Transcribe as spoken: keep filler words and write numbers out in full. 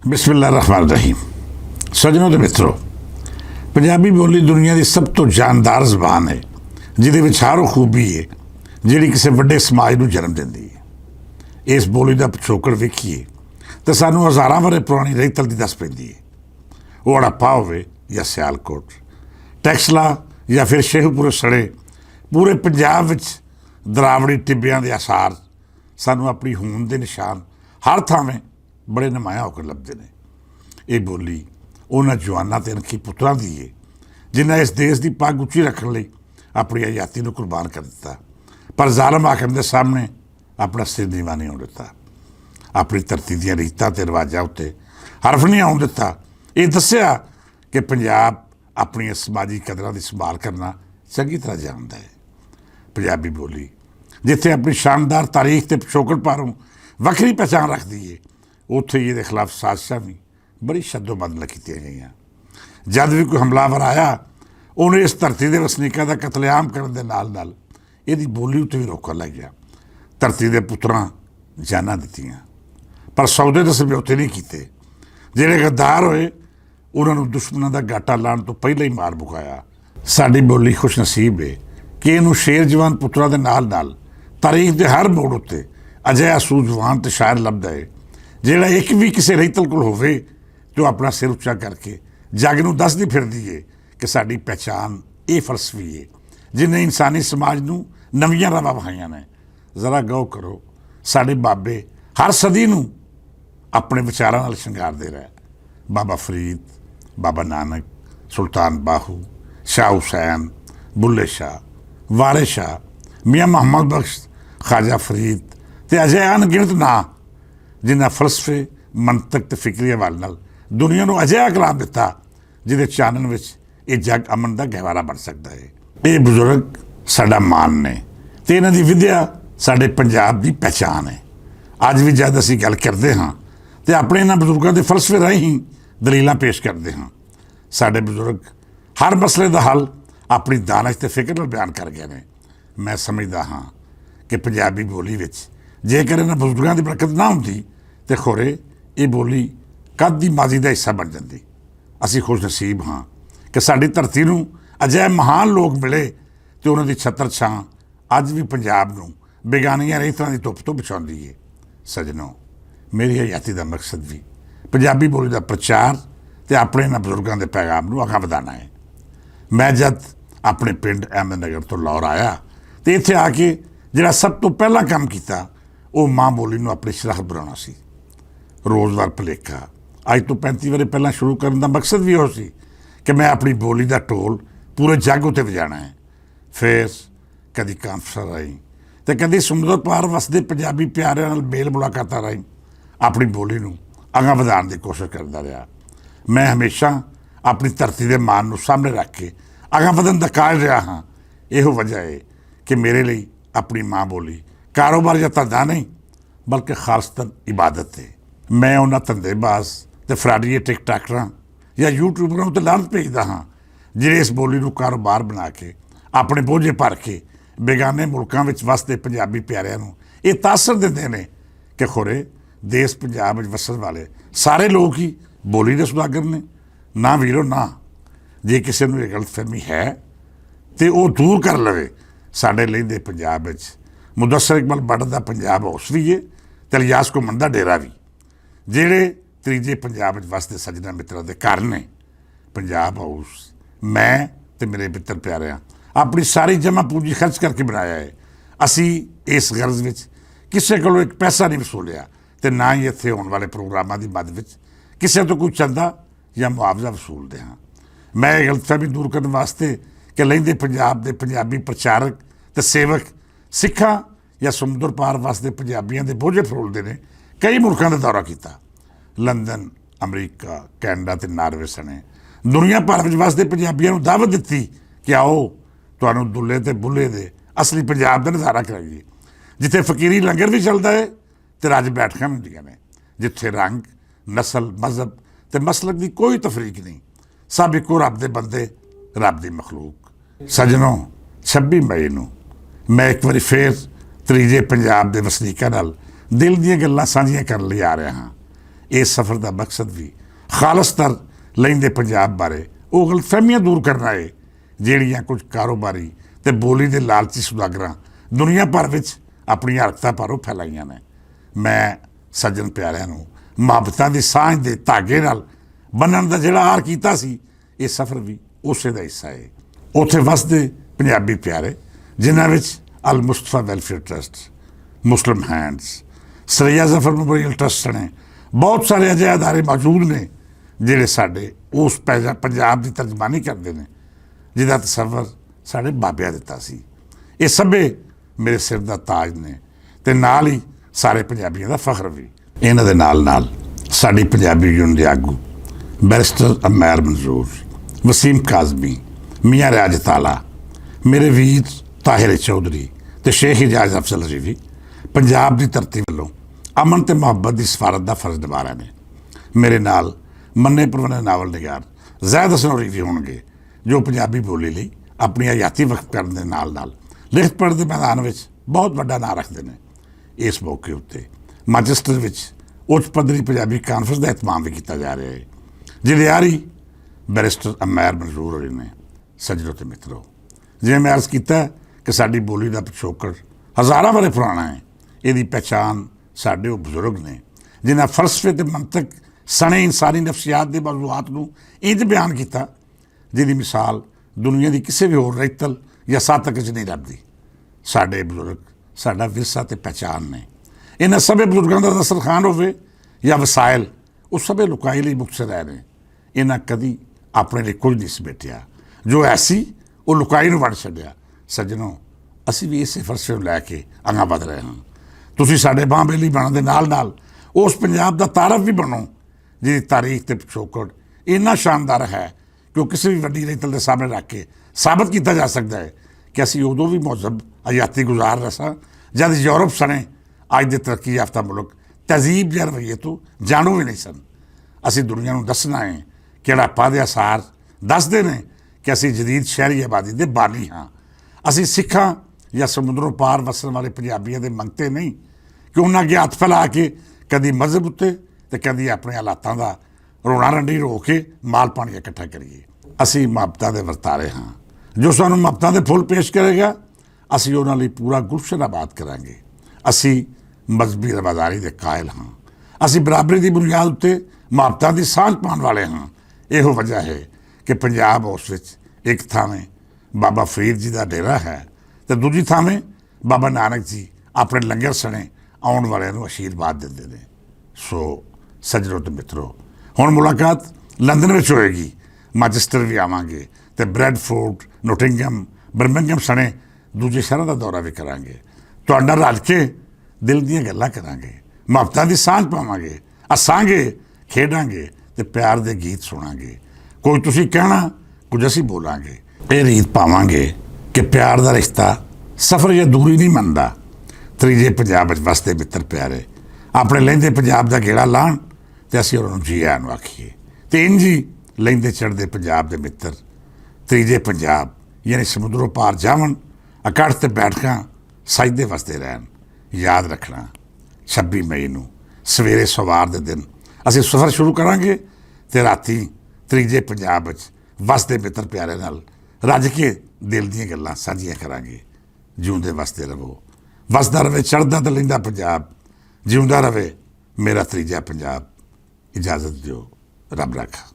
بسم اللہ الرحمن الرحیم۔ سجنوں تے مترو، پنجابی بولی دنیا دی سب توں جاندار زبان ہے، جدے وچ ہر او خوبی ہے جیہڑی کسے وڈے سماج نوں جنم دیندی ہے۔ اس بولی دا پچھوکڑ ویکھیے تے سانوں ہزاراں ورے پرانی رہی تل دی دس پیندی ہے۔ او اڑاپا ہووے یا سیالکوٹ، ٹیکسلا یا فیر شیخ پورے سڑے، پورے پنجاب وچ دراوڑی ٹبیاں دے آثار سانوں اپنی ہون دے نشان ہر تھاویں بڑے نمایاں ہو کے لبدے نے۔ ایہہ بولی انہاں جواناں تے انکھی پتراں دی ہے، جنہاں اس دیش دی پاگ اچھی رکھن لئی اپنی حیاتی نوں قربان کر دتا، پر ظالم حاکم دے سامنے اپنا سر نیوا نہیں ہون دتا، اپنی دھرتی دیاں ریتاں تے رواجاں اتے حرف نہیں آون دتا۔ ایہہ دسیا کہ پنجاب اپنی سماجی قدراں دی سنبھال کرنا چنگی طرح جاندا ہے۔ پنجابی بولی جتھے اپنی شاندار تاریخ تے پچھوکڑ پاروں وکھری پہچان رکھدی ہے، اتھے یہ دے خلاف سازشاں بھی بڑی شد و مند نہ کیتیاں گئیاں۔ جد بھی کوئی حملہ ور آیا، انہیں اس دھرتی دے وسنیکاں دا قتل عام کرن دے نال نال ایہدی بولی اتے بھی روکا لگ گیا۔ دھرتی دے پتراں جاناں دتیاں، پر سودے دے سمجھوتے نہیں کیتے۔ جہڑے غدار ہوئے، انہاں نوں دشمناں دا گاٹا لان توں پہلا ہی مار مکایا۔ ساڈی بولی خوش نصیب ہے کہ انہوں شیر جوان پتراں دے نال نال تاریخ دے ہر موڑ اتے اجہا سوجوان تے شاعر لبدا ہے، جہڑا ایک وی کسے رہتل کول ہووے تے او اپنا سر اچا کر کے جگ نوں دسدی پھردی ہے کہ ساڈی پہچان ایہہ فلسفی ہے، جنہیں انسانی سماج نوں نویاں راہواں وہائیاں نے۔ ذرا گو کرو، ساڈے بابے ہر صدی نوں اپنے وچاراں نال شنگار دے رہے۔ بابا فرید، بابا نانک، سلطان باہو، شاہ حسین، بلے شاہ، وارے شاہ، میاں محمد بخش، خواجہ فرید تے اجہے ان گنت ناں، جنہاں فلسفے، منطق تے فکری حوالے نال دنیا نوں اجہا کلام دتا، جدے چانن وچ ایہہ جگ امن دا گہوارا بن سکدا ہے۔ ایہہ بزرگ ساڈا مان نے تے انہاں دی ودیا ساڈے پنجاب دی پہچان ہے۔ اج وی جد اسی گل کردے ہاں تے اپنے انہاں بزرگاں دے فلسفے راہیں ہی دلیلاں پیش کردے ہاں۔ ساڈے بزرگ ہر مسئلے دا حل اپنی دانش تے فکر نال بیان کر گئے نے۔ میں سمجھدا ہاں کہ پنجابی بولی وچ جے کر انہاں بزرگاں دی برکت نہ ہوندی تے خورے ایہہ بولی کد دی ماضی دا حصہ بن جاندی۔ اسی خوش نصیب ہاں کہ ساڈی دھرتی نوں اجہے مہان لوگ ملے تے انہاں دی چھتر چھاں اج وی پنجاب نوں بیگانیاں ریتاں دی دھپ توں بچاندی ہے۔ سجنوں، میری حیاتی دا مقصد وی پنجابی بولی دا پرچار تے اپنے انہاں بزرگاں دے پیغام نوں اگاں ودھانا ہے۔ میں جد اپنے پنڈ احمد نگر توں لاہور آیا تے اتھے آ کے جڑا سب توں پہلا کم کیتا، او ماں بولی نوں اپنی شراخت بنانا سی۔ روزوار پلیکھا اج توں پینتی واری پہلا شروع کرن دا مقصد وی او سی کہ میں اپنی بولی دا ٹول پورے جگ اتے وجانا ہے۔ فیر کدی کانفرنس راہیں تے کدی سمندر پار وسدے پنجابی پیاریاں نال میل ملاقاتاں راہیں اپنی بولی نوں اگاں ودھان دی کوشش کردا رہیا۔ میں ہمیشہ اپنی دھرتی دے مان نوں سامنے رکھ کے اگاں ودھن دا قائل رہیا ہاں۔ ایہو وجہ ہے کہ میرے لئی اپنی ماں بولی کاروبار یا دھندا نہیں، بلکہ خالصتاً عبادت ہے۔ میں انہاں دھندے باز تے فراڈیے ٹک ٹاکراں یا یوٹیوبراں اتے لعنت بھیجدا ہاں، جڑے اس بولی نوں کاروبار بنا کے اپنے بوجھے بھر کے بیگانے ملکاں وچ وسدے پنجابی پیاریاں نوں ایہہ تاثر دیندے نے کہ خورے دیس پنجاب وچ وسن والے سارے لوگ ہی بولی دے سوداگر نے۔ نہ ویرو نہ، جے کسے نوں ایہہ غلط فہمی ہے تے او دور کر لوے۔ ساڈے لیندے پنجاب وچ مدثر اقبال بٹ دا پنجاب ہاؤس وی ہے تے الیاس کو مندا ڈیرا وی، جہڑے تریجے پنجاب وچ وسدے سجنا مترا دے گھر نے۔ پنجاب ہاؤس میں تے میرے متر پیاریاں اپنی ساری جمع پونجی خرچ کر کے بنایا ہے۔ اسی اس غرض وچ کسے کولوں ایک پیسہ نہیں وصولیا تے نہ ہی اتھے ہون والے پروگراماں دی مد وچ کسے توں کوئی چندہ یا معاوضہ وصول دے ہاں۔ میں ایہہ غلط فہمی دور کرن واسطے کہ لیندے پنجاب دے پنجابی پرچارک تے سیوک سکھاں یا سمندر پار وسدے پنجابیاں دے بوجھے پھرولدے نے کئی ملکاں دا دورہ کیتا۔ لندن، امریکہ، کینیڈا تے ناروے سنے دنیا پار وچ وسدے پنجابیاں نوں دعوت دتی کہ آؤ، تہانوں دلے تے بلے دے اصلی پنجاب دا نظارہ کرائیے، جتھے فقیری لنگر وی چلدا ہے تے راج بیٹھکاں وی ہوندیاں نے، جتھے رنگ، نسل، مذہب تے مسلک دی کوئی تفریق نہیں۔ سب اکو رب دے بندے، رب دی مخلوق۔ سجنوں، چھبی مئی نوں میں اک واری فیر تریجے پنجاب دے وسنیکاں نال دل دیاں گلاں سانجھیاں کرن لئی آ رہیا ہاں۔ اس سفر دا مقصد وی خالص تر لیندے پنجاب بارے او غلط فہمیاں دور کرنا ہے، جیڑیاں کچھ کاروباری تے بولی دے لالچی سوداگراں دنیا بھر وچ اپنیاں حرکتاں پاروں پھیلائیاں نے۔ میں سجن پیاریاں نوں محبتاں دی سانجھ دے دھاگے نال بنن دا جڑا آر کیتا سی، یہ سفر بھی اسے دا حصہ ہے۔ اتھے وسدے پنجابی پیارے، جنہاں وچ المصطفیٰ ویلفیئر ٹرسٹ، مسلم ہینڈز، سریا ظفر میموریل ٹرسٹ سنے بہت سارے اجہے ادارے موجود نے، جڑے ساڈے اس پیجا- پنجاب دی ترجمانی کردے نے، جدا تصور ساڈے بابیاں دتا سی۔ یہ سبھے میرے سر دا تاج نے، تے نال ہی سارے پنجابیاں دا فخر وی۔ انہاں دے نال نال ساڈی پنجابی یونین دے آگو بیرسٹر عمیر منظور، وسیم کاظمی، میاں ریاض تالا، میرے ویر طاہر چوہدری تے شیخ اعجاز افضل عزیزی پنجاب دی دھرتی ولوں امن تے محبت دی سفارت دا فرض نبھا رہے نے۔ میرے نال منے پرمنے ناول نگار زید حسن ہوری وی ہونگے، جو پنجابی بولی لئی اپنی حیاتی وقف کرن دے نال نال لکھت پڑھ دے میدان وچ بہت وڈا ناں رکھدے نے۔ اس موقع اتے مانچسٹر وچ اچ پدری پنجابی کانفرنس دا اہتمام وی کیتا جا رہا ہے، جدے آری بیرسٹر عمیر منظور ہوری نے۔ سجنو تے مترو، جویں میں عرض کیتا ہے کہ ساڈی بولی دا پچھوکڑ ہزاراں ورے پرانا ہے۔ ایہدی پہچان ساڈے او بزرگ نے، جنہاں فلسفے تے منطق سنے انسانی نفسیات دے موضوعات نوں انج بیان کیتا، جدی مثال دنیا دی کسے وی ہور رہتل یا ساتک وچ نہیں لبدی۔ ساڈے بزرگ ساڈا ورثہ تے پہچان نے۔ انہاں سبھے بزرگاں دا دسترخوان ہووے یا وسائل، او سبھے لکائی لئی مختصر رہ نے۔ انہاں کدی اپنے لئی کچھ نہیں سمیٹیا۔ جو ایسی او لکائی نوں ونڈ چھڈیا۔ سجنو، اسی وی اسے فرشے نوں لے کے اگاں ودھ رہے ہاں۔ تسی ساڈے باں بیلی بنن دے نال نال اس پنجاب دا تعارف وی بنو، جس دی تاریخ تے پچھوکڑ اتنا شاندار ہے کہ وہ کسی بھی وڈی رہتل دے سامنے رکھ کے ثابت کیتا جا سکدا ہے کہ اسی ادوں بھی مہذب حیاتی گزار رہا سا، جد یورپ سنے اج دے ترقی یافتہ ملک تہذیب یا رویے تو جانو بھی نہیں سن۔ اسی دنیا نوں دسنا ہے کہ اڑاپا دے آثار دسدے نے کہ اسی جدید شہری آبادی دے بانی ہاں۔ اسی سکھاں یا سمندروں پار وسن والے پنجابیاں دے منگتے نہیں کہ انہاں اگے ہتھ پھیلا کے کدی مذہب اتے تے کدی اپنے حالاتاں دا رونا رنڈی رو کے مال پانی اکٹھا کریے۔ اسی محبتاں دے ورتارے ہاں۔ جو سانوں محبتاں دے پھول پیش کرے گا، اسی انہاں لئی پورا گلشن آباد کرانگے۔ اسی مذہبی رواداری دے قائل ہاں۔ اسی برابری دی بنیاد اتے محبتاں دی سانجھ پان والے ہاں۔ ایہو وجہ ہے کہ پنجاب اس وچ ایک تھاویں بابا فرید جی دا ڈیرا ہے تے دوجی تھاویں بابا نانک جی اپنے لنگر سنے آن والے نوں آشیرواد دیندے نے۔ سو سجنو تے مترو، ہن ملاقات لندن وچ ہوئے گی۔ مانچسٹر وی آواں گے تے بریڈ فورڈ، نوٹنگم، برمنگم سنے دوجے شہراں دا دورہ وی کراں گے۔ تہاڈا رل کے دل دیاں گلاں کراں گے، محبتاں دی سانجھ پاواں گے، اساں گے، کھیڈاں گے تے پیار دے گیت سناں گے۔ کوئی تسی کہنا، کچھ اسی بولاں گے۔ اے ریت پاواں گے کہ پیار دا رشتہ سفر یا دوری نہیں مندا۔ تریجے پنجاب وچ وسدے متر پیارے اپنے لیندے پنجاب دا گیڑا لان تے اسی انہاں نوں جی آن آکھیے۔ تے انجی لیندے چڑھدے پنجاب دے متر تریجے پنجاب یعنی سمندروں پار جاون، اکٹھ تے بیٹھکاں سجدے وسدے رہن۔ یاد رکھنا، چھبی مئی نوں سویرے سوار دے دن اسی سفر شروع کراں گے تے راتی تریجے پنجاب وچ وسدے متر پیارے نال رج کے دل دیاں گلاں سانجھیاں کراں گے۔ جیوندے وسدے رہو، وسدا رہے چڑھدا تے لیندا پنجاب، جیوندا رہے میرا تریجا پنجاب۔ اجازت دیو، رب رکھ۔